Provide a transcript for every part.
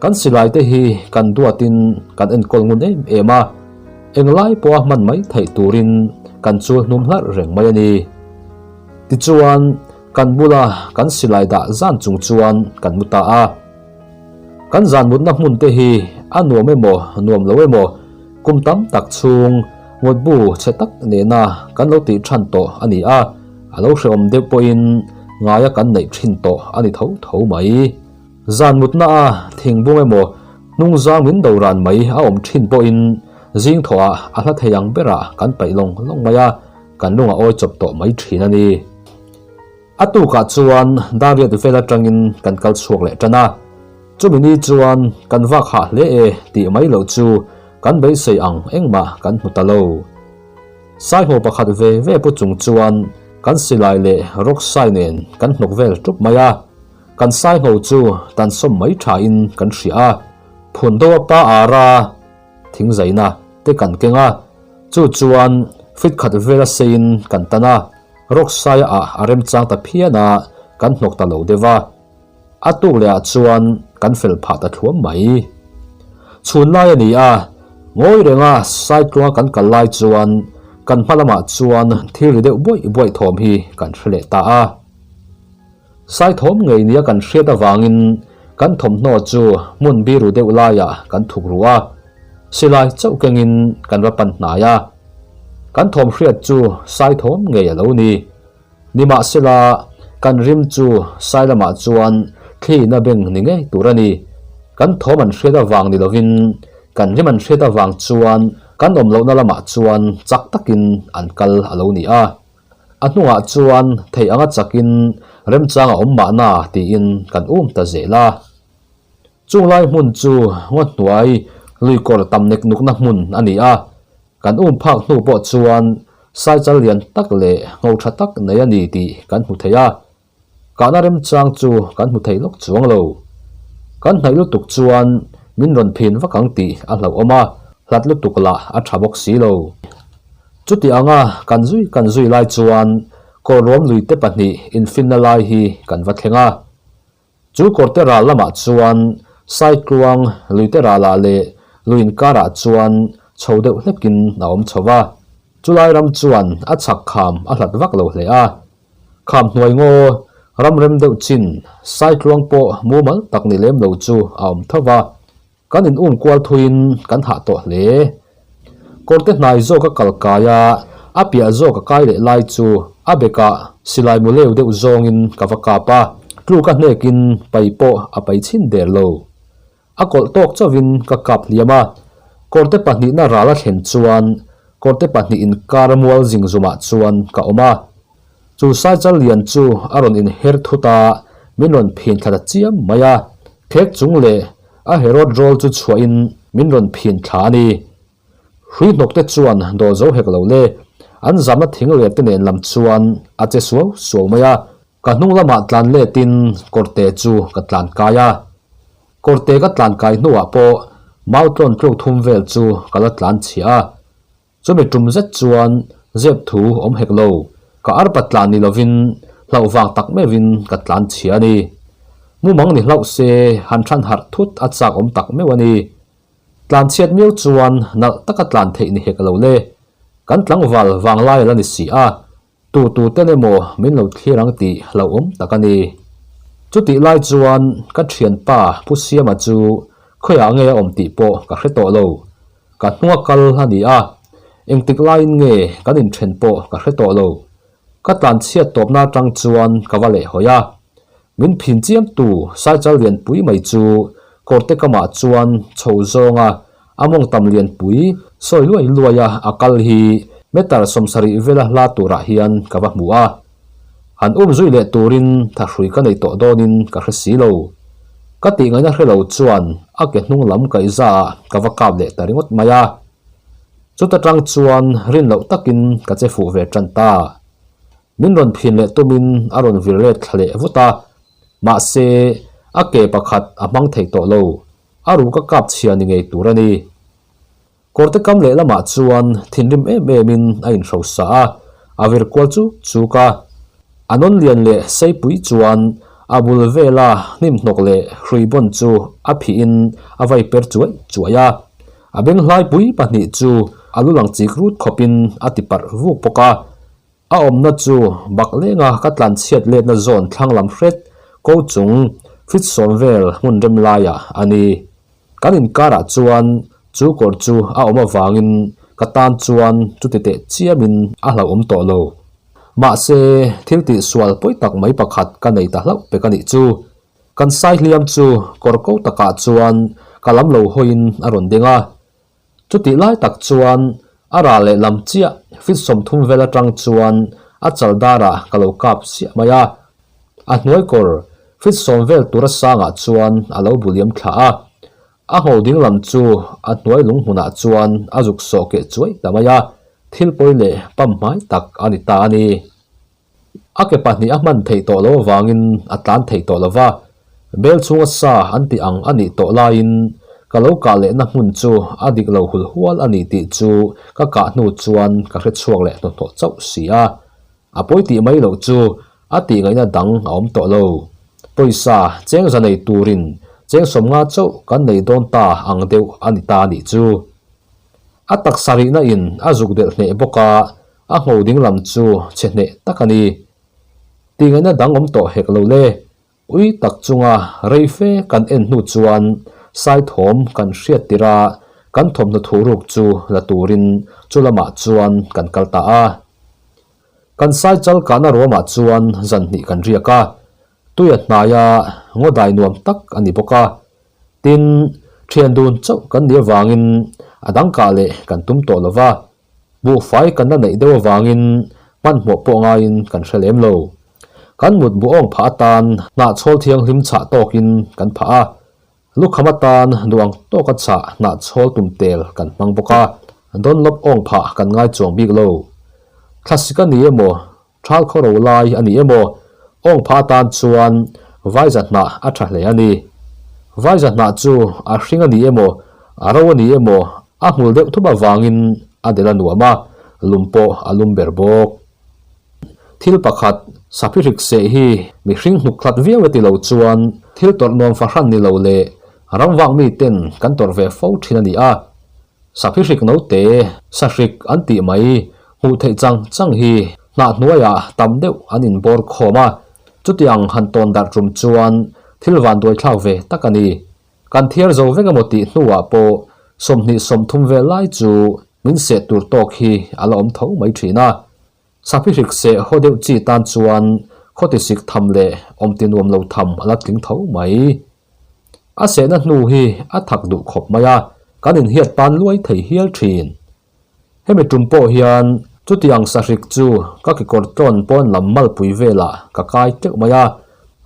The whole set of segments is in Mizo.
Kan silai te hi kan duatin kan enkawl ngun em em a, englai pawha hman mai theih turin kan chul hnum hlarh reng mai a ni. Tichuan, kan bula kan silai dah zan chung chuan kan mu ta a. Kan zan mutna hmun te hi a nuam emaw nuam lo emaw kum tam tak chhung mutbu chhe tak nena kan lo tih than tawh a ni a, a lo hrehawm deuh pawhin ngaia kan neih thin tawh a ni tho tho mai. Zan mutna a thingbung emaw hnungzang min do ran mai a awm thin pawhin zing thawhah a hla thei ang berah kan paih lawng lawng mai a, kan lung a awi chawp tawh mai thin a ni. A tukah chuan Dariat vel atangin kan kal chhuak leh tan a, chumi ni chuan kan vak hah hle e tih mai loh chu kan beisei ang engmah kan hmu ta lo. Saiho pakhat ve ve pu chung chuan kan silai leh rawk sai nen kan hnawk vel tup mai a, kan saiho chu tan sawm mai thain kan hria a, phun do a pa ara thingzaina te kan keng a, chu chuan fit khat vela seiin kan tan a. Rawk saia ah a remchang ta phian a, kan hnawk ta lo deuh a. A tuk leh ah chuan kan fel phah ta thluam mai. Chhun lai a ni a, ngawi renga sai tluanga kan kal lai chuan kan hma lamah chuan thil ri deuh buaih buaih thawm hi kan hre leh ta a. Sai thawm ngei nia kan hriat avangin kan thawmhnaw chu hmun biru deuh laiah kan thuk ru a, silai chauh kengin kan va pan hnai a. Kan thawm hriat chu sai thawm ngei a lo ni. Nimahsela, kan rim chu sai lamah chuan thliina beng ni ngei tur a ni. Kan thawm an hriat avang ni lovin kan rim an hriat avang chuan kan awm lohna lamah chuan chak takin an kal a lo ni a. A hnungah chuan theih anga chakin remchang a awm mahna tiin kan um ta zel a. Chung lai hmun chu ngaw hnuai lui kawr tam nek nukna hmun a ni a, kan um phak hnu pawh chuan saichal lian tak leh ngho tha tak nei a ni tih kan hmu thei a, kahna remchang chu kan hmu thei lawk chuang lo. Kan hnaih lutuk chuan min rawn phin vak ang tih a hlauhawm a, hlat lutuk lah a tha bawk si lo. Chuti anga kan zui kan zui lai chuan kawrruam luite pahnih infinna lai hi kan va thleng a. Chu kawrte ral lamah chuan Saitluang luite ralah leh lui inkarah chuan chho deuh hlekin a awm chho va. Chulai ram chuan a chhak kham a hlat vak lo hle a. Kham hnuai ngaw ram rem deuh chin Saitluang pawh mumal tak ni lem lo chu a awm tho va. Kan in um kual thuiin kan hah tawh hle. Kawrte hnai zawk a kal kai a, a piah zawk a kai leh lai chu a bekah silai mu leu deuh zawngin ka va kap a, tluk a hnekin pai pawh a pai chhin der lo. A kawlh tawk chauhin ka kap hliam a, kawrte pahnihna ral a thlen chuan kawrte pahnih inkar mual zingzumah chuan ka awm a. Chu saichal lian chu a rawn inher thut a, min rawn phin thla ta chiam mai a, phek chung leh a herod roll chu chhuahin min rawn phin thla a ni. Hrui hnawk te chuan daw zo hek lo le, an zamna thing leh te nen lam chuan a che suau suau mai a, ka hnung lamah tlan letin kawrte chu ka tlan kai a. Kawrte ka tlan kai hnuah pawh mau tlawn tluk thum vel chu ka la tlan chhiah a. Chumi tum zet chuan zep thu awm hek lo, ka arpa tlan ni lovin hlauh vang tak meuhin ka tlan chhia a ni. Mumang ni hlauh se han than harh thut a chak awm tak meuh a ni. Tlan chhiat miau chuan nalh taka tlan theih ni hek lo le. Kan tlangval vanglai a la ni si a, Tu tu ten emaw min lo thlir ang tih hlauhawm tak a ni. Chutih lai chuan ka thianpa Pu Siama chu khawiah nge a awm tih pawh ka hre tawh lo. Ka hnunga kal a ni a, engtik laiin nge kan inthen pawh ka hre tawh lo. Ka tlanchhiat tawpna atang chuan ka va lehhawi a. Min phin chiamtu Saichal Lianpui mai chu kawrte kamah chuan chho zawnga a mawngtam lianpui sawi luai luaia a kal hi meter 70 vela hla turah hian ka va hmu a. Han um zui leh turin thahrui ka nei tawh dawnin ka hre si lo. Ka tih ngaihna hre lo chuan a ke hnung lam kaihzaah ka va kap leh ta ringawt mai a. Chuta tang chuan rin loh takin ka che fuh ve tan ta. Min rawn phin leh tumin a rawn vir let thla leh vut a, mahse a ke pakhat a hmang thei tawh lo, a ruk a kap chhia ni ngei tur a ni. Kawrte kam leh lamah chuan thinrim em emin a inhrosa a, a vir kual chuk chuk a. A nawn lian leh seipui chuan A bul vela hnim hnawk leh hrui bawn chu a phihin a vai per chuai chuai a. A beng hlaipui pahnih chu a lu lang chik rut khawpin a ti parh vuk bawk a. A awmna chu bak lenga ka tlan chhiat letna zawn thlang lam hret ko chung fit sawm vel hmun rem laiah a ni. Kan inkarah chuan chu kawr chu a awm avangin ka tan chuan chuti teh chiamin a hlauhawm tawh lo. Mahse, thil tihsual pawi tak mai pakhat ka nei ta hlauh pek a nih chu. Kan sai hliam chu kawr ko takah chuan ka lam lo hawiin a rawn ding a. Chutih lai tak chuan a ral leh lam chiah fit 30 vel atang chuan a chal darah ka lo kap siah mai a. A hnuai kawr fit 10 vel tura sangah chuan a lo bu liam thla a. A ngho ding lam chu a hnuai lung hmunah chuan a zuk sawh keh chuai ta mai a, thil pawi leh pam hmai tak a ni ta a ni. A ke pahnih a hman theih tawh lo avangin a tlan theih tawh lo va, bel chhunga sa an tih ang a nih tawh laiin ka lo kah lehna hmun chu a dik lo hul hual a ni tih chu ka kah hnu chuan ka hre chhuak leh hnawhnawh chauh si a. A pawi tih mai loh chu a tih ngaihna dang a awm tawh lo. Pawisa cheng za nei turin cheng 50 chauh kan nei dawn ta ang deuh a ni ta a nih chu. A taksa rihna in a zuk delh hneh bawk a, a ngho ding lam chu chhe hneh tak a ni. Tih ngaihna dang awm tawh hek lo le. Ui tak chunga rei fe kan en hnu chuan sai thawm kan hriat tirh a, kan thawmhnaw thuruk chu la turin chu lamah chuan kan kal ta a. Kan sai chal kahna ruamah chuan zan hnih kan riak a, tuia hnaia ngaw dai nuam tak a ni bawk a. Tin, thian dun chauh kan nih avangin a dang kah leh kan tum tawh lo va, buhfai kan la neih deuh avangin hmanhmawh pawh ngaiin kan hre lem lo. Kan mut bu awng phah atan hnahchhawl thianghlim chhah tawkin kan phah a, lukham atan duh ang tawka chhah hnahchhawl tum tel kan hmang bawk a, Dunlop awng phah kan ngai chuang bik lo. Thlasik a ni emaw, thal khaw ro lai a ni emaw, awng phah atan chuan vaiza hnah a tha hle a ni. Vaiza hnah chu a hring a ni emaw, a ro a ni emaw, a hmul deuh thup avangin a del a nuam a, lum pawh a lum ber bawk. Thil pakhat, saphi hrik seh hi mihring hnuk hlat viau e ti lo chuan thil tawrh nuam fahran ni lo leh ramvak mi ten kan tawrh ve fo thin a ni a. Saphi hrik note, sahrik an tih mai hmuh theih chang chang hi hnah hnuaiah tam deuh an inbawr khawm a, chutiang han tawn darh tum chuan thil vanduai thlak ve tak a ni. Kan thiar zo vek emaw tih hnuah pawh 20 30 vel lai chu min seh tur tawk hi a la awm tho mai thin a. Saphi hrik seh haw deuh chi tan chuan khawti sik tham leh awmti nuam lo tham a la tling tho mai. A sehna hnu hi a thak duh khawp mai a, kan inhiat tan luai thei hial thin. Hemi tum pawh hian chutiang sahrik chu ka kekawr tlawn pawn lam malpui velah ka kai teuh mai a,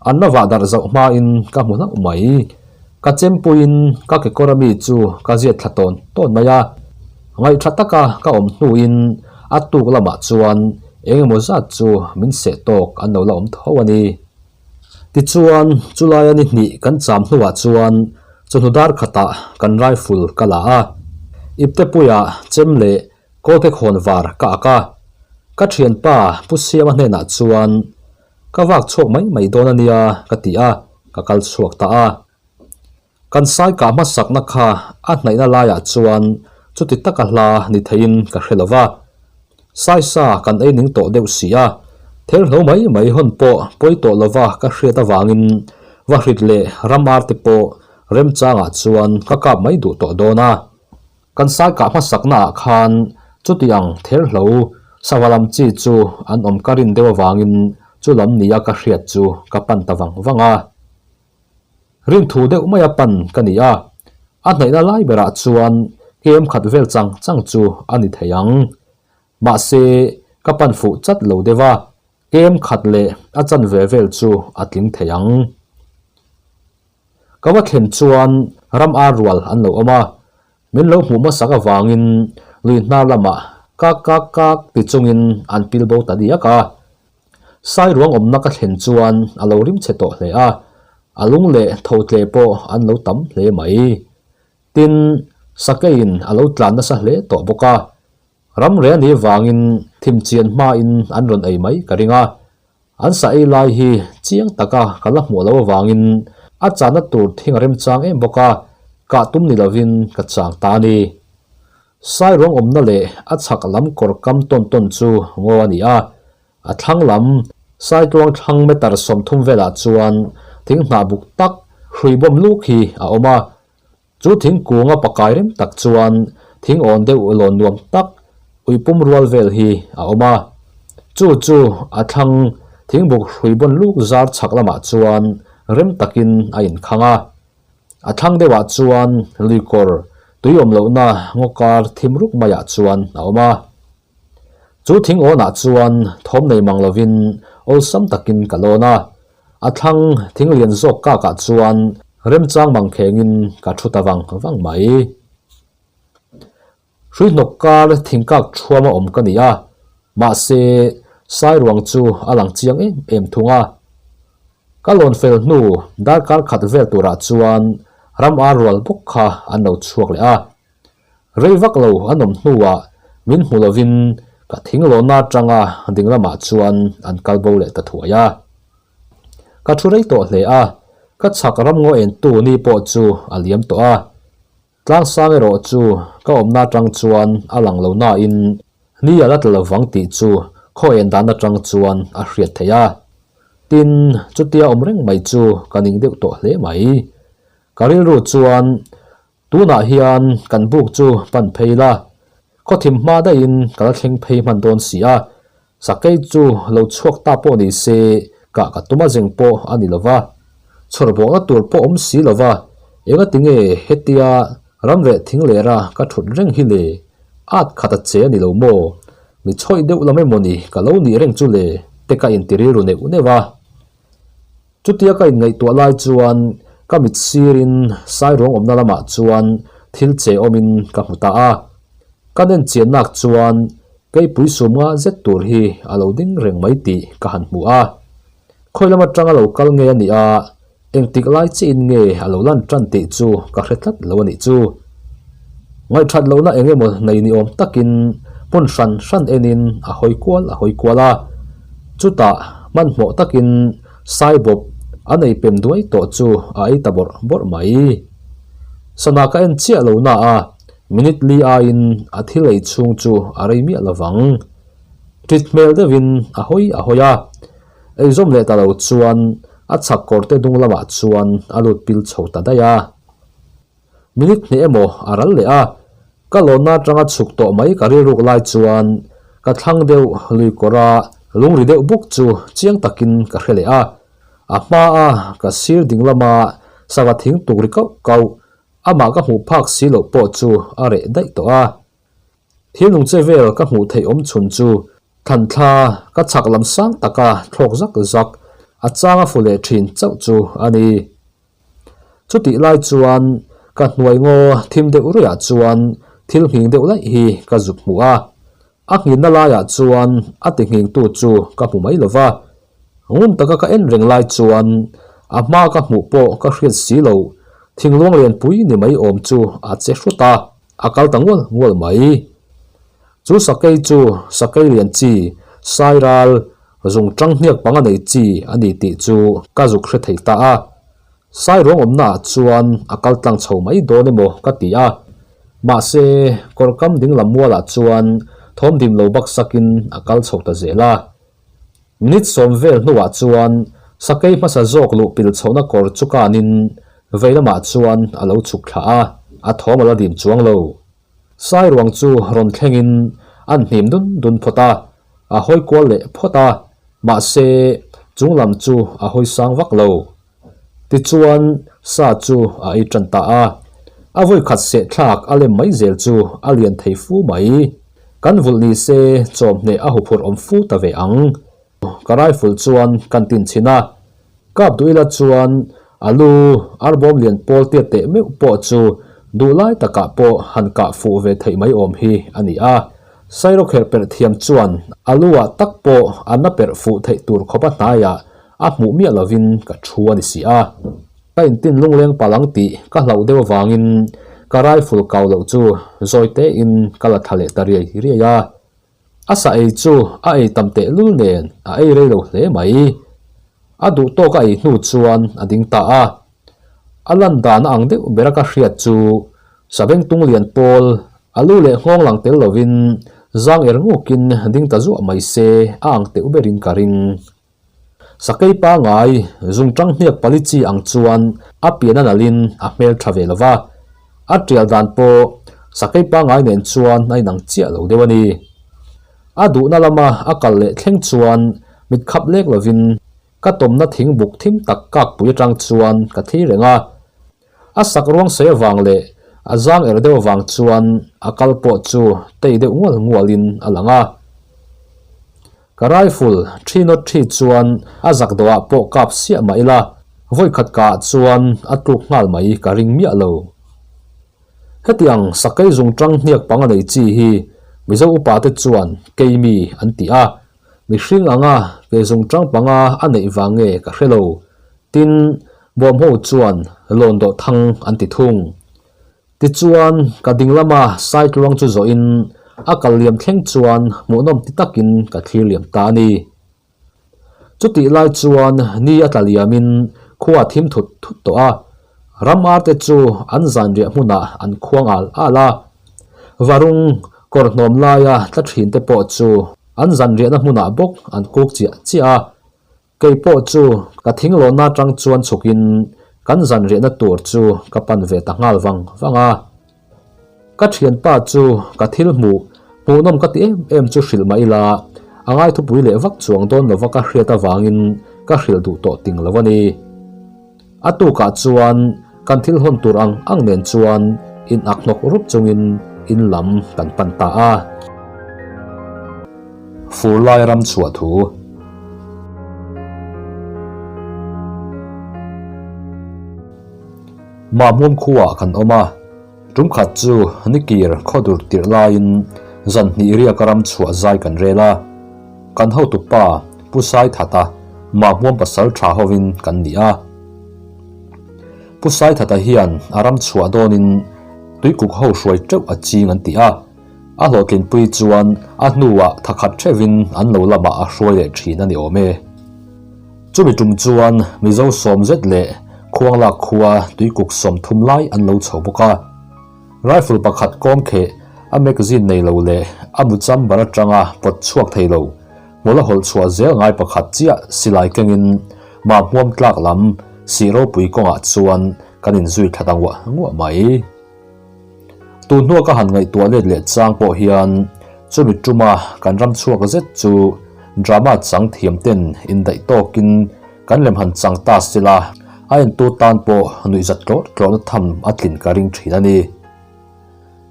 an la vah darh zauh hmain ka hmu hlauh mai. Ka chempuiin ka kekawr ami chu ka ziat thla tawn tawn mai a, ngaihtha taka ka awm hnuin a tuk lamah chuan eng emaw zat chu min seh tawk an lo la awm tho a ni. Tichuan, chulaia ni hnih kan cham hnuah chuan chawhnu dar khatah kan rifle ka la a, iptepuiah chem leh kawlke khawn var ka ak a. Ka thianpa Pu Siama hnenah chuan, Ka vak chhuak mai mai dawn a nia ka ti a, ka kal chhuak ta a. Kan sai kah hmasakna kha a hnaihna laiah chuan chuti taka hla ni theiin ka hre lo va. Saisa kan ei ning tawh deuh si a, therhlo mai mai hawn pawh pawi tawh lova ka hriat avangin vahrit leh ram ar te pawh remchangah chuan ka kap mai duh tawh dawn a. Kan sai kah hmasaknaah khan chuti ang therhlo sava lam chi chu an awm ka rin deuh avangin chu lam nia ka hriat chu ka pan ta vang vang a. Rinthu deuh maia pan ka ni a, a hnaihna lai berah chuan kem khat vel chang chang chu a ni thei ang. Mahse, ka pan fuh chat lo deuh a, kem khat leh a chanve vel chu a tling thei ang. Ka va thlen chuan ram ar rual an lo awm a, min lo hmuh hmasak avangin lui hnar lamah kak kak kak ti chungin an pil bo ta diak a. Sai ruang awmna ka thlen chuan a lo rim chhe tawh hle a, a lung leh tho tle pawh an lo tam hle mai. Tin, sakeiin a lo tlan nasa hle tawh bawk a, ram reh a nih vangin thim chian hmain an rawn ei mai ka ring a. An sa ei lai hi chiang taka ka la hmuh loh avangin a chahna tur thing a remchang em bawk a, kah tum ni lovin ka chang ta a ni. Sairuang awmna leh a chhak lam kawr kam tawn tawn chu ngaw a ni a, a thlang lam Saitluang thlang meter 30 velah chuan thing hnah buk tak hrui bawm luk hi a awm a, Chu thingkung a pakai rem tak chuan thing awn deuh lawn nuam tak ui pum rual vel hi a awm a. Chu chu a thlang thingbuk hrui bawn luk zar chhak lamah chuan rem takin a inkhang a. A thlang deuhah chuan luikawr tui awm lohna ngaw kar thim ruk maiah chuan a awm a. Chu thing awnah chuan thawm nei mang lovin awlsam takin ka lawn a, a thlang thing lian zawk kakah chuan remchang mang khengin ka thu ta vang vang mai. Hrui hnawk kar thing kak thuama awm ka ni a, mahse Sairuang chu a lang chiang em em thung a. Ka lawn fel hnu darkar khat vel turah chuan ram ar rual bawk kha an lo chhuak leh a. Rei vak lo an awm hnuah min hmu lovin ka thing lawhna atanga ding lamah chuan an kal bo leh ta thuai a. Ka thu rei tawh hle a, ka chhak ram ngaw entu ni pawh chu a liam tawh a. Tlangsang erawh chu ka awmna atang chuan a lang lo nain ni a la tla lovang tih chu khaw en dan atang chuan a hriat theih a. Tin, chutia awm reng mai chu ka ning deuh tawh hle mai. Ka rilru chuan Tunah hian kan buk chu pan phei la, khawthim hma daihin ka la thleng phei hman dawn si a, sakei chu lo chhuak ta pawh ni se kah ka tum a zeng pawh a ni lova, chhawr bawkna tur pawh awm si lova, enga tinge hetia ram reh thing lera ka thut reng hi le, at khat a che a ni lo maw, mi chhawih deuh lam emawni ka lo nih reng chu le te ka inti rilru neuh neuh a. Chutia ka inngaihtuah lai chuan ka mit sirin Sairuang awmna lamah chuan thil che awmin ka hmu ta a. Ka nen chiannak chuan keipui sum nga zet tur hi a lo ding reng mai tih ka han hmu a. Khawi lam atanga lo kal nge a nih a, engtik lai chiin nge a lo lan tan tih chu ka hre tlat lo a nih chu. Ngaihthat lohna eng emaw nei ni awm takin hmun hran hran enin a hawi kual a hawi kual a. Chutah hmanhmawh takin Saibawp a nei pem duai tawh chu a ei ta bawrh bawrh mai. Sana ka en chiah lo na a, minute li aiin a thil ei chhung chu a rei miah lovang. Ṭit hmel deuhin a hawi a hawi a, eizawm leh ta lo chuan a chhak kawrte hnung lamah chuan a lut pil chho ta daih a. Minute hnih emaw a ral leh a, ka lawnna atanga chhuk tawh mai ka rilruk lai chuan ka thlang deuh lui kawra lungri deuh buk chu chiang takin ka hre leh a. A hmaa ka sir ding lama sava thing tuk ri kauh kauh, amah ka hmuh phak si loh pawh chu a reh daih tawh a. Thil nung che vel ka hmuh theih awm chhun chu thlanthla ka chhak lam sang taka thlawk zak zak a changa fu leh thin chauh chu a ni. Chutih lai chuan ka hnuai ngaw thim deuh ruihah chuan thil nghing deuh laih hi ka zuk hmu a. A nghinna laiah chuan a ti nghingtu chu ka hmu mai lo va. Ngun taka ka en reng lai chuan a hma ka hmuh pawh ka hriat si lo, thingluang lianpui ni mai awm chu a che hrut a, a kal ta ngual ngual mai. Chu sakei chu sakei lian chi, sairal, zung tang hniak panga nei chi a ni tih chu ka zuk hre thei ta a. Sairuang awmnaah chuan a kal tlang chho mai dawn emaw ka ti a. Mahse, kawrkam dinglam mualah chuan thawm dim lo baksakin a kal chho ta zel a. Minute sawm vel hnuah chuan sakei hmasa zawk luh pil chhohna kawr chu kanin vei lamah chuan a lo chhuk thla a, a thawm a la dim chuang lo. Sairuang chu rawn thlengin an hnim dun dun phawt a, a hawi kual leh phawt a, mahse chung lam chu a hawi sang vak lo. Tichuan sa chu a ei tan ta a, a vawi khat seh thlak a lem mai zel chu a lian thei fu mai. Kan vulh ni se chawmhneh a huphurh awm fu ta ve ang. Ka rifle chuan kan tin chhin a, kap duh ila chuan a lu arbawm lian pawl tiat teh meuh pawh chu duh lai takah pawh han kah fuh ve theih mai awm hi a ni a. Sairawkherh perh thiam chuan a lu ah tak pawh a na perh fuh theih tur khawpa hnaiah a hmuh miah lovin ka thu a ni si a. Ka intin lungleng palh ang tih ka hlauh deuh avangin ka rifle kau loh chu zawi tein ka la thla leh ta riai riai a. A sa ei chu a ei tam tehlul nen a ei rei lo hle mai. A duh tawk a ei hnu chuan a ding ta a. A lan dan a ang deuh ber a ka hriat chu Sabengtung lian pawl a lu leh nghawng lang tel lovin zang er ngukin ding ta zuah mai se a ang teuh berin ka ring. Sakei pangai zungtang hniak pali chi ang chuan a pian a nalhin a hmel tha ve lova, a tial dan pawh sakei pangai nen chuan a inang chiah lo deuh a ni. A duhna lama a kal leh thleng chuan mit khap lek lovin ka tawmna thing buk thim tak kakpui atang chuan ka thlir reng a. A sak ruang sei avang leh a zang er deuh avang chuan a kal pawh chu tei deuh ngual ngualin a lang a. Ka rifle thi nawt thi chuan a zak dawhah pawh kap siah mah ila, vawikhat kaah chuan a tluk nghal mai ka ring miah lo. Hetiang sakei zungtang hniak panga nei chi hi Mizo upate chuan keimi an ti a, mihring anga ke zungtang panga a neih vang nge ka hre lo. Tin, bawmho chuan lawn dawh thang an ti thung. Tichuan, ka ding lama saitluang chu zawhin a kal liam thleng chuan hmuhnawm ti takin ka thlir liam ta a ni. Chutih lai chuan ni a tla liamin khua a thim thut thut tawh a, ram arte chu an zanriah hmunah an khuang al al a. Varung kawr hnawm laia tla thinte pawh chu an zanriahna hmunah bawk an kuk chiah chiah a. Kei pawh chu ka thinglawnna atang chuan chhukin kan zanriahna tur chu ka pan ve ta nghal vang vang a. Ka thianpa chu ka thil hmuh, hmuhnawm ka ti em em chu hrilh mah ila, a ngaithupui leh vak chuang dawn lova ka hriat avangin ka hrilh duh tawh ting lo a ni. A tukah chuan kan thil hawn tur ang ang nen chuan in ak hnawk rup chungin in lam kan pan ta a. Fur lai ram chhuah thu. Mahmuam khuaah kan awm a, tum khat chu nikir khawdur tirh laiin zan hnih riaka ram chhuah zai kan rel a. Kan hotu pa Pu Saithata Mahmuam pasal tha hovin kan ni a. Pu Saithata hian a ram chhuah dawnin tuikuk ho hruai teuh a ching an ti a. A hlawhtlinpui chuan a hnuah thakhat theuhin an lo lamah a hruai leh thin a ni awm e. Chumi tum chuan Mizo sawmzet leh Khuanglak khua tuikuk 30 lai an lo chho bawk a. Rifle pakhat kawm kheh a magazine nei lo leh a mu chamber atanga pawt chhuak thei lo, hmawlh a hawlh chhuah zel ngai pakhat chiah silai kengin Mahmuam tlak lam sih ropui kawngah chuan kan inzui thla ta nguah nguah mai. Tun hnua ka han ngaihtuah let leh chang pawh hian chumi tuma kan ram chhuak zet chu drama chang thiam ten indaih tawkin kan lem han chang ta sila a entu tan pawh nuihzat tlawh tlawhna tham a tlin ka ring thin a ni.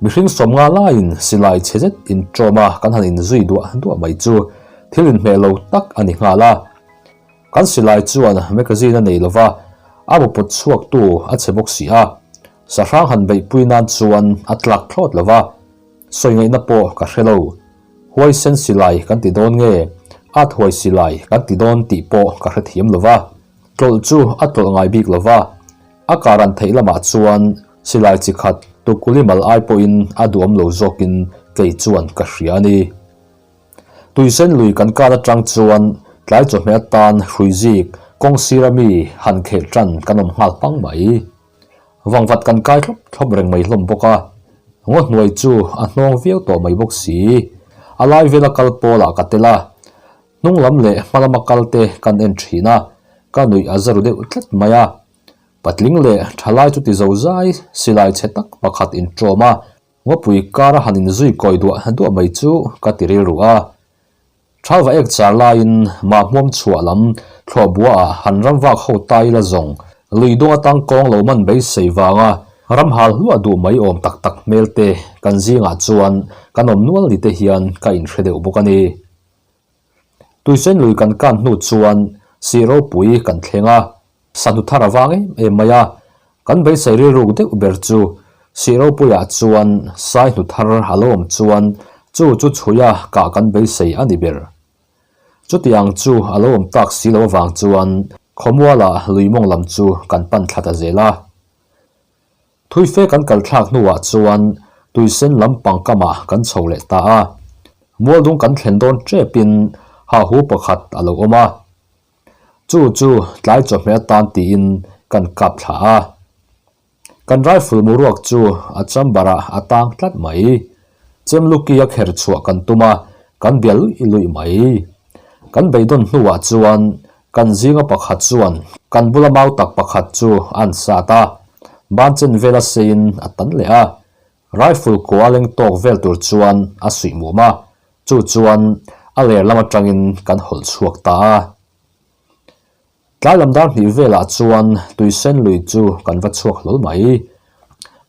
Mihring 50 laiin silai chhe zet inṭawma kan han inzui duah duah mai chu thil inhmeh lo tak a ni nghal a. Kan silai chuan magazine a nei lova, a bu pawt chhuaktu a chhe bawk si a. Sahrang han beihpui nan chuan a tlak thlawt lova, sawi ngaihna pawh ka hre lo. Huaisen silai kan ti dawn nge, at huai silai kan ti dawn tih pawh ka hre thiam lova. Tlawlh chu a tlawlh ngai bik lova, a karan theih lamah chuan silai chi khat tukuli mal ai pawhin a duhawm lo zawkin kei chuan ka hria a ni. Tuisen lui kan kal atang chuan tlai chawhmeh atan hrui zik kawng sira mi han khelh tan kan awm nghal pang mai. Vangvat kan kai thlawp thlawp reng mai hlawm bawk a, ngaw hnuai chu a hnawng viau tawh mai bawk si. A lai vela kal pawlah ka tel a, hnung lam leh hma lama kal te kan en thin a, ka nuih a za ru deuh tlat mai a. Patling leh thalai chu ti zo zai silai chhe tak pakhat inṭawm a, Ngawpui kara han inzui kawi duah duah mai chu ka ti rilru a. Thalva ek char laiin Mahmuam chhuah lam thlawh buaah han ram vak ho ta ila zawng lui dung atang kawng lo man beisei vanga ram hal hluah duh mai awm tak tak hmel te kan zingah chuan kan awm nual ni te hian ka inhre deuh bawk a ni. Tuisen lui kan kan hnu chuan sih ropui kan thleng a. Sahnu thar a vang em em mai a, kan beisei rilruk deuh ber chu sih ropuiah chuan saihnu thar a lo awm chuan chu chu chhuia kah kan beisei a ni ber. Chutiang chu a lo awm tak si lo avang chuan khawmualah lui mawng lam chu kan pan thla ta zel a. Thuife kan kal thlak hnuah chuan tuisen lampang kamah kan chho leh ta a. Mualdung kan thlen dawn ṭepin hahu pakhat a lo awm a. Chu chu tlai chawhmeh atan tiin kan kap thla a. Kan rifle muruak chu a chamber ah a tang tlat mai. Chemluki a kher chhuah kan tum a, kan bia luih luih mai. Kan beidawn hnuah chuan kan zinga pakhat chuan kan bula mau tak pakhat chu a an sat a, ban chen vela seiin a tan leh a. Rifle kua leng tawk vel tur chuan a suih mum a, chu chuan a ler lam atangin kan hawlh chhuak ta a. Tlai lam dar hnih velah chuan tuisen lui chu kan va chhuak hlawl mai.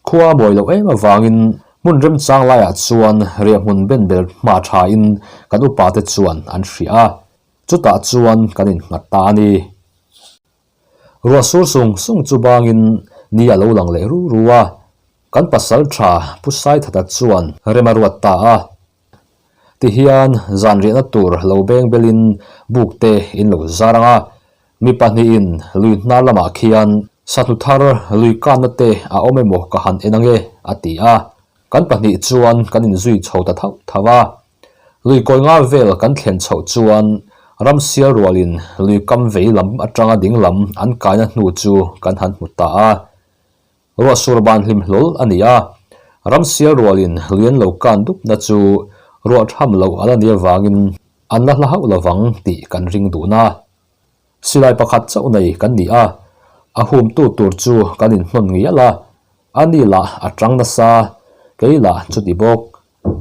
Khua a mawi loh em avangin hmun remchang laiah chuan riahhmun ben ber hma thain kan upate chuan an hria a, chutah chuan kan innghat ta a ni. Ruah sur sung sung chu bangin ni a lo lang leh ru ru a, kan pasal tha Pu Saithata chuan rem a ruat ta a. Tihian zan riahna tur lo beng belin buk te in lo zar ang a, mi pahnihin lui hnar lamah khian sahnu thar lui kanna te a awm emaw ka han en ange a ti a, kan pahnih chuan kan inzui chho ta thauh thauh a. Lui kawi nga vel kan thlen chhoh chuan ramsial rualin lui kam vei lam atanga ding lam an kaina hnu chu kan han hmu ta a. Ruah sur ban hlim hlawl a ni a, ramsial rualin lui an lo kan dupna chu ruah tham loh a la ni avangin an la hla hauh lovang tih kan ring dun a. Silai pakhat chauh nei kan ni a, a humtu tur chu kan inhnawn ngial a, a ni lah a tang nasa, kei lah chuti bawk.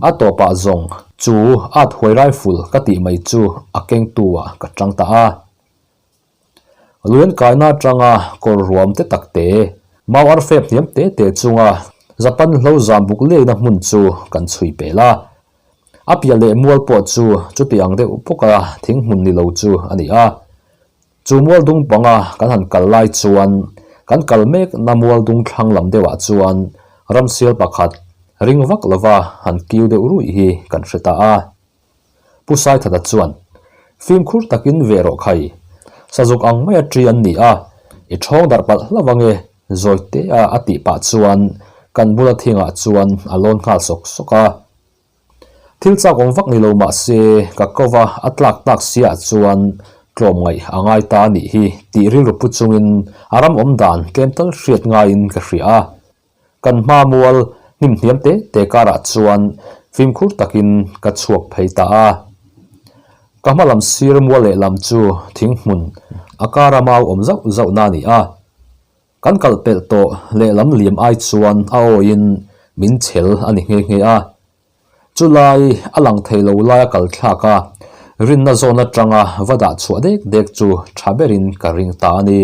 A tawpah zawng chu at huai rifle ka tih mai chu a kengtu ah ka tang ta a. Luian kaina atanga kawr ruam te tak te, mau ar fep hniam te te chunga Japan hlo zam buk leina hmun chu kan chhui pel a. A piah leh mual pawh chu chuti ang deuh bawka thing hmun ni lo chu a ni a. Chu mual dung panga kan han kal lai chuan kan kal mek na mual dung thlang lam deuhah chuan ramsial pakhat ring vak lova han kiu deuh ruih hi kan hre ta a. Pu Saithata chuan, Fimkhur takin ve rawh khai, sazuk ang maia ṭi an ni a, i ṭhawng darh palh hlauh ange, zawi te a a tih pah chuan kan bula thingah chuan a lawn nghal sawk sawk a. Thil chak awm vak ni lo mah se ka ko va a tlak tak siah chuan tlawm ngaih a ngai ta a nih hi tih rilru pu chungin a ram awm dan tlem tal hriat ngaiin ka hria a. Kan hma mual hnim hniam te te karah chuan fimkhur takin ka chhuak phei ta a. Ka hma lam sir mual lehlam chu thing hmun a kara mau awm zauh zauh na a ni a. Kan kal pelh tawh lehlam liam ai chuan a awiin min chhel a ni nghe nghe a. Chulai a lang thei lo laia kal thlak a, rinna zawn atanga va dah chhuah dek dek chu tha berin ka ring ta a ni.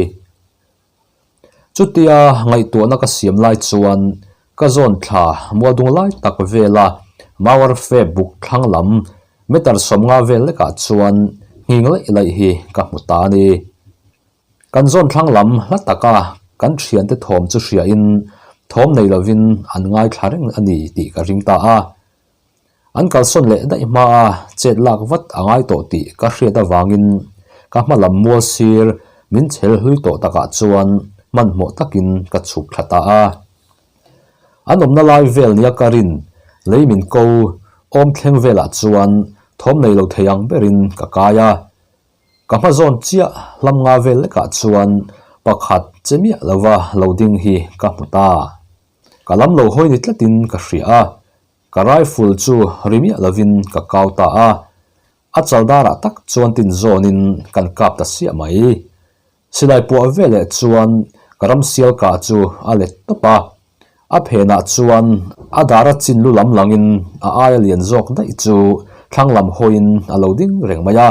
Chutia ngaihtuahna ka siam lai chuan ka zawn thla mualdung lai tak vela Mauer fe buk thlang lam meter 50 vel lekah chuan nghing laih laih hi ka hmu ta a ni. Kan zawn thlang lam hla taka kan thiante thawm chu hriain thawm nei lovin an ngaithla reng a ni tih ka ring ta a. An kalsawn leh daih hma a chet lak vat a ngai tawh tih ka hriat avangin ka hma lam mual sir min chhel hlui tawh takah chuan hmanhmawh takin ka chhuk thla ta a. An awmna lai vel nia ka rin lei min ko awm thleng velah chuan thawm nei lo thei ang berin ka kai a. Ka hma zawn chiah hlam nga vel lekah chuan pakhat che miah lova lo ding hi ka hmu ta. Ka lam lo hawi ni tlatin ka hria a, ka rifle chu ri miah lovin ka kau ta a, a chal darah tak chuan tin zawnin kan kap ta siah mai. Silai puah veleh chuan ka ramsial kah chu a let tawp a, a phenah chuan a dara chin lu lam langin a aia lian zawk daih chu thlang lam hawiin a lo ding reng mai a.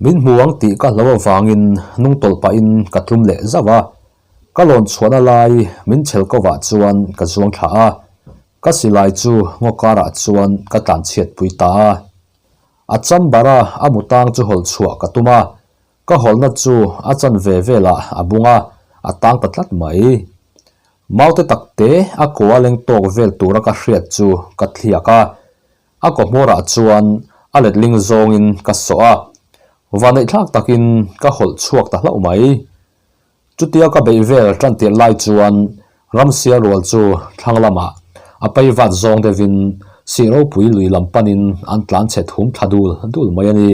Min hmu ang tih ka hlo avangin hnung tawlh pahin ka tlum leh zauh a, ka lawn chhuahna lai min chhel kovah chuan ka zuang thla a, ka silai chu ngaw karah chuan ka tlanchhiat pui ta a. A chamber a a mutang chu hawlh chhuah ka tum a, ka hawlhna chu a chanve velah a bung a, a tang ta tlat mai. Maute takte a kua leng tawk vel tura ka hriat chu ka thliak a, A kawhmawrah chuan a letling zawngin ka sawh a, vaneihthlak takin ka hawlh chhuak ta hlauh mai. Chutia ka beih vel tan tirh lai chuan ramsial rual chu thlang lamah a pei vat zawng deuhin Sih ropui lui lam panin an tlan chhe thum thla dul dul mai a ni.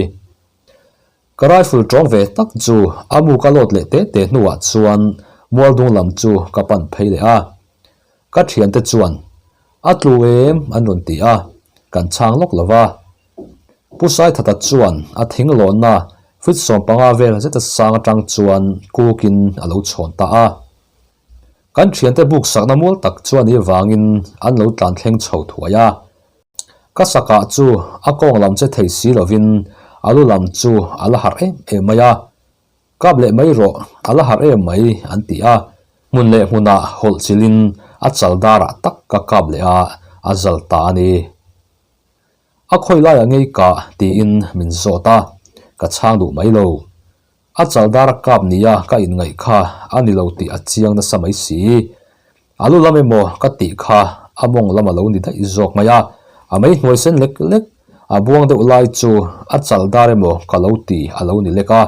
Ka rifle tawng ve tak chu a mu ka load leh te te hnuah chuan mualdung lam chu ka pan phei leh a. Ka thiante chuan, A tlu em? an rawn ti a, kan chhang lawk lo va. Pu Saithata chuan a thing lawnna feet 15 vel zeta sang atang chuan kukin a lo chhawn ta a. Kan thiante buk sakna mual tak chuan i vangin an lo tlan thleng chho thuai a. Ka sakah chu a kawng lam che thei si lovin a lu lam chu a la harh em em mai a. Kap leh mai rawh, a la harh em mai an ti a. Hmun leh hmunah hawlh chilhin a chal darah tak ka kap leh a, a zal ta a ni. A khawi laiah ngei kah tiin min zawt a, ka chhang duh mai lo. A chaldar a kap nia ka inngaih kha a ni lo tih a chiang nasa mai si. A lu lam emaw ka tih kha a mawng lam a lo ni daih zawk mai a, a mei hnuai sen lek lek, a buang deuh lai chu a chaldar emaw ka lo ti a lo ni lek a.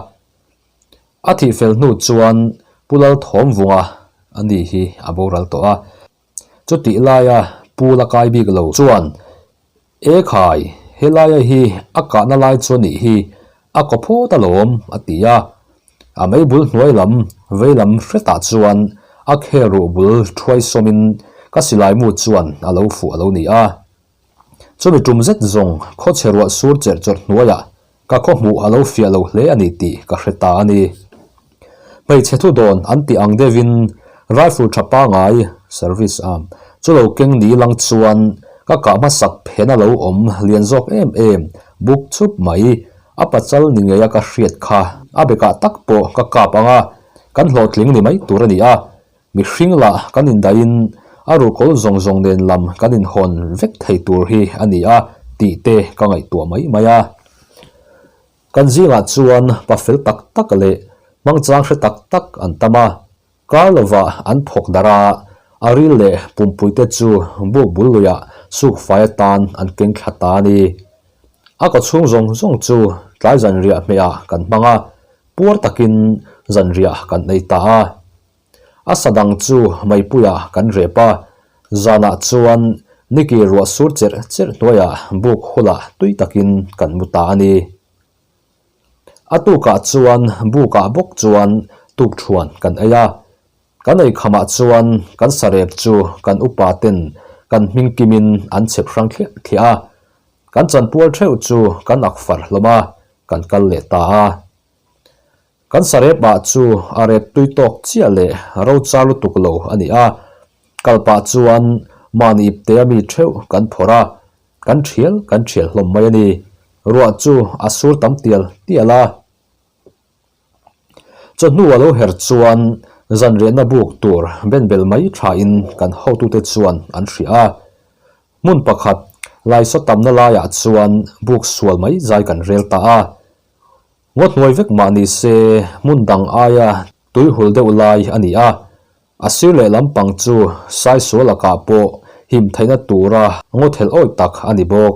A thih fel hnu chuan Pu Lalthawmvunga a ni hi a boral tawh a. Chutih laia Pu la kai bik lo chuan, E khai, helaia hi a kahna lai chu a nih hi, a kaw phawt alawm, a ti a. A mei bul hnuai lam vei lam hretah chuan a khel ruh bul thuai sawmin ka silai mu chuan a lo fuh a lo ni a. Chumi tum zet zawng khawchhe ruah sur cherh chawrh hnuaiah Ka khaw hmuh a lo fiah lo hle a ni tih ka hre ta a ni. Hmeichhe thu dawn an tih ang deuhin rifle tha pangai, service arm, chu lo keng ni lang chuan ka kah hmasak phen a lo awm lian zawk em em buk chup mai, a pachal ni ngei a ka hriat kha a bekah tak pawh ka kap ang a, kan hlawhtling ni mai tur a ni a. Mihring lah kan indaihin a ruhkawl zawng zawng nen lam kan inhawn vek thei tur hi a ni a tih te ka ngaihtuah mai mai a. Kan zingah chuan pa fel tak tak leh hmangchang hre tak tak an tam a, kar lovah an phawk darh a, a ril leh pumpui te chu buk bul luiah suk fai atan an keng thla ta a ni. A kawchhung zawng zawng chu tlai zanriah hmehah kan hmang a, puar takin zanriah kan ei ta a. A sa dang chu meipuiah kan rep a, zanah chuan Niki ruah sur cherh cherh hnuaiah buk hulah tui takin kan mu ta a ni. A tukah chuan bukah bawk chuan tukthuan kan ei a, kan ei khamah chuan kan sa rep chu kan upa ten kan hming kimin an chhep hrang thliah thliah a, kan chanpual theuh chu kan ak far hlawm a, kan kal leh ta a. Kan sarep ah chu a rep tui tawk chiah leh ro char lutuk lo a ni a, kal pah chuan mahni ipte a mi theuh kan phawrh a, kan thial kan thial hlawm mai a ni. Ruah chu a sur tam tial tial a. Chawhnu a lo her chuan zanriahna buk tur benbel mai thain kan hotute chuan an hria a. Hmun pakhat laisaw tamna laiah chuan buk sual mai zai kan rel ta a. Ngaw hnuai vek mah ni se hmun dang aia tui hul deuh lai a ni a, a sir leh lampang chu saisual lakah pawh him theihna tura ngaw thelh awih tak a ni bawk.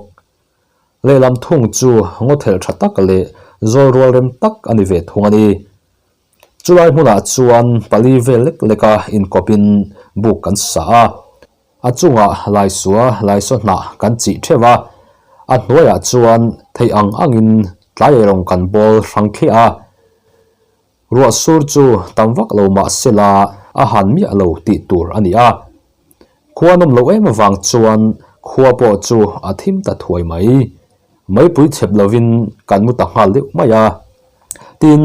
Lehlam thung chu ngaw thelh tha tak leh zawl rual rem tak a ni ve thung a ni. Chulai hmunah chuan pali vel lek leka inkawpin buk kan sa a. A chungah laisua laisaw hnah kan chih theuh a, a hnuaiah chuan theih ang angin tlai erawng kan bawl hrang thliah a. Ruah sur chu tam vak lo mah sela a han miah lo tih tur a ni a. Khua nawm loh em avang chuan khua pawh chu a thim ta thuai mai. Meipui chhep lovin kan mu ta nghal deuh mai a. Tin,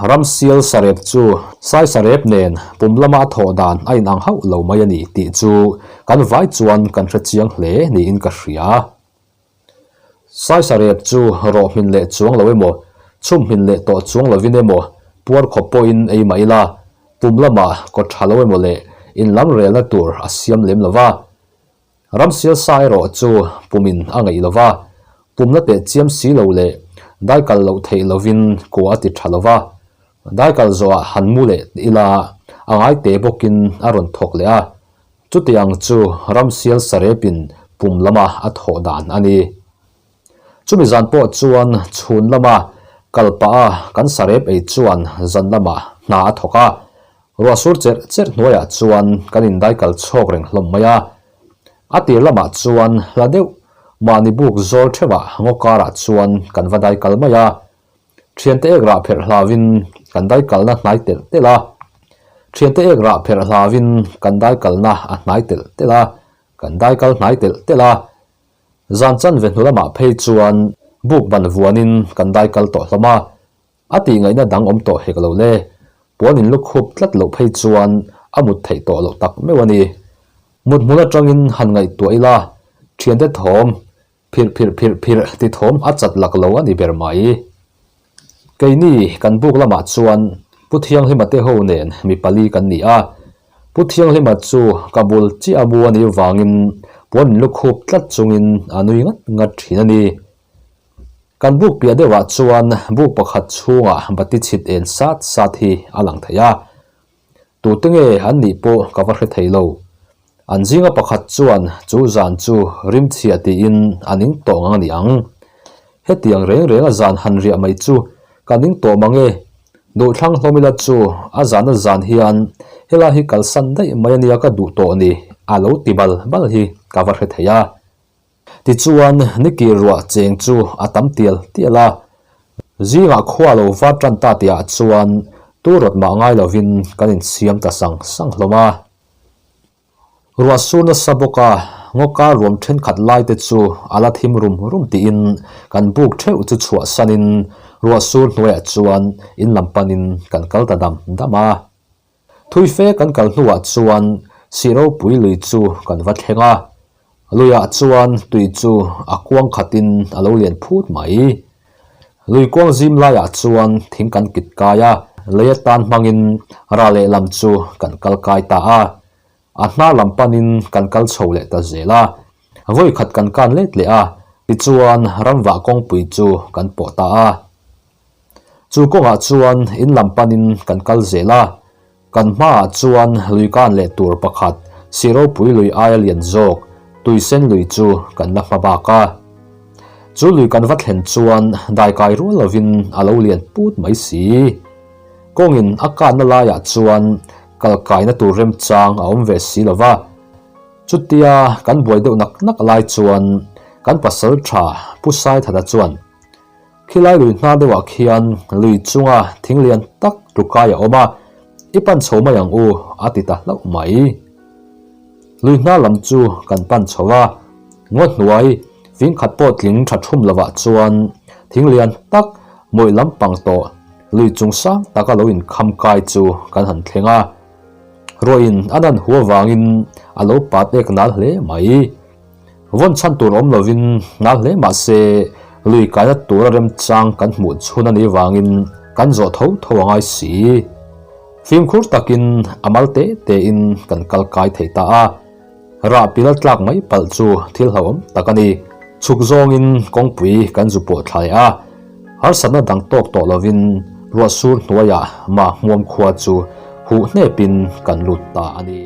ramsial sarep chu sai sarep nen pum lama a thawh dan a inang hauh lo mai a ni tih chu kan vai chuan kan hre chiang hle niin ka hria. Sai sarep chu rawh hmin leh chuang lo emaw, chhum hmin leh tawh chuang lovin emaw, puar khawp pawhin ei mah ila, pum lamah kaw tha lo emaw leh inlam relna tur a siam lem lo va. Ramsial sa erawh chu pumin a ngeih lo va, pumna teh chiam si lo leh daikal loh theih lovin kua a ti tha lo va. Daikal zawhah han mu leh ila a ngai te bawkin a rawn thawk leh a, chutiang chu ramsial sarepin pum lama a thawh dan a ni. Chumi zan pawh chuan chhun lama kal pah a kan sarep ei chuan zan lamah hna a thawk a, ruah sur cherh cherh hnuaiah chuan kan indaikal chhawk reng hlawm mai a. A tir lamah chuan hla deuh. Mahni buk zawl theuhah ngaw karah chuan kan va dai kal mai a. Thiante ek rah pherh hlauin kan dai kalna hnai telh telh a. Thiante ek rah pherh hlauin kan dai kalna a hnai telh telh a, kan dai kal hnai telh telh a. Zan chanve hnu lamah phei chuan buk ban vuanin kan dai kal tawh hlawm a. A tih ngaihna dang awm tawh hek lo le. Puan in lukhup tlat loh phei chuan a mut theih tawh loh tak meuh a ni. Mut hmun atangin han ngaihtuah ila, thiante thawm, phirh phirh phirh phirh ti thawm a chat lak lo a ni ber mai. Keini kan buk lamah chuan Pu Thianghlima te ho nen mi pali kan ni a. Pu Thianghlima chu ka bul chiah a mu a nih vangin puan in lukhup tlat chungin a nui ngat ngat thin a ni. Kan buk piah deuhah chuan buk pakhat chhungah bati chhit en sat sat hi a lang thei a. Tute nge an nih pawh ka va hre thei lo. An zinga pakhat chuan chu zan chu rimchhia tiin a ning tawh ngang a ni ang. Hetiang reng renga zan han riah mai chu ka ning tawh mang e. Duhthlang hlawm ila chu a zana zan hian helai hi kalsan daih mai ania ka duh tawh ni a lo ti bal bal hi ka va hre thei a. Tichuan, nikir ruah cheng chu a tam tial tial a. Zingah khua lo var tan ta tihah chuan tu rawt mah ngai lovin kan insiam ta sang sang hlawm a. Ruah sur nasa bawk a, ngaw kar ruam thenkhat lai te chu a la thim rum rum tiin kan buk theuh chu chhuah sanin ruah sur hnuaiah chuan in lam panin kan kal ta dam dam a. Thui fe kan kal hnuah chuan sih ropui lui chu kan va thleng a, luiah chuan tui chu a kuang khatin a lo lian phut mai. Lui kuang zim laiah chuan thing kan kit kai a, lei atan hmangin ral lehlam chu kan kal kai ta a. A hnar lam panin kan kal chho leh ta zel a, vawi khat kan kan let leh a, tichuan ramvah kawngpui chu kan pawh ta a. Chu kawngah chuan in lam panin kan kal zel a, kan hmaah chuan lui kan leh tur pakhat si ropui lui aia lian zawk Tuisen lui chu kan la hma bak a. Chu lui kan va thlen chuan daikai rual lovin a lo lian put mai si. Kawngin a kanna laiah chuan kal kaina tur remchang a awm ve si lo va. Chutia kan buai deuh nak nak lai chuan kan pasal tha Pu Saithata chuan, Khilai lui hnar deuhah khian lui chunga thing lian tak tlukai a awm a, i pan chho mai ang u a ti ta hlauh mai. Lui hnar lam chu kan pan chho a, ngaw hnuai fing khat pawh tling tha thum lovah chuan thing lian tak mawih lampang tawh lui chung sang taka lo inkham kai chu kan han thleng a. Ruahin a nan hu avangin a lo pat ek nal hle mai. Vawn chhan tur awm lovin nal hle mah se lui kaina tura remchang kan hmuh chhun a nih vangin kan zawh tho tho a ngai si. Fimkhur takin a mal te tein kan kal kai thei ta a, rah pil tlak mai palh chu thil hlauhawm tak a ni. Chhuk zawngin kawngpui kan zu pawh thla leh a, harsatna dang tawk tawh lovin ruah sur hnuaiah mah hmuam khua chu huh hnepin kan lut ta a ni.